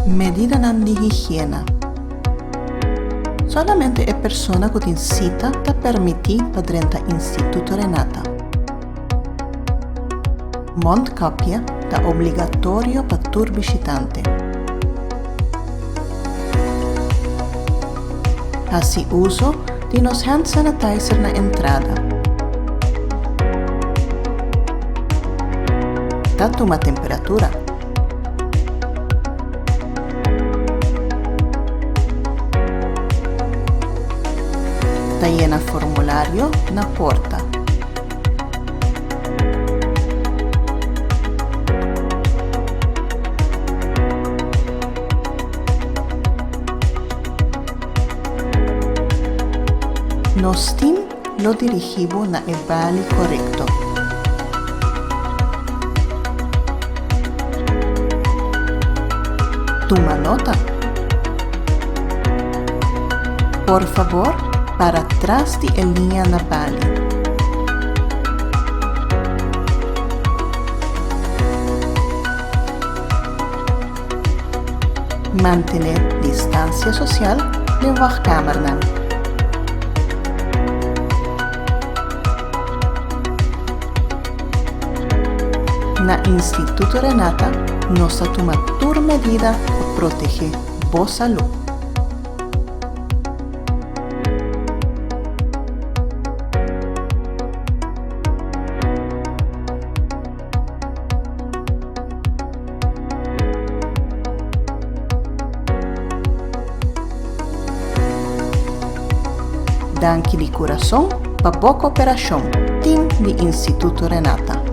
Medidanan di higiena. Solamente e persona ku tin sita ta permití pa drenta Instituto Renata. Mondkapje ta obligatorio pa tur bishitante. Hasi uso di nos hand sanitizer na entrada. Ta tuma temperatura. Ta yena formulario na porta. Nos tim lo dirigí bo na e bali korekto. Tuma nota! Por fabor para tras di e liña na bali. Mantené distansia sosial den wachtkamernan. Na Instituto Renata nos ta tuma tur medida pa protegé bo salú. Danki di kurason pa bo koperashon, tim di Instituto Renata.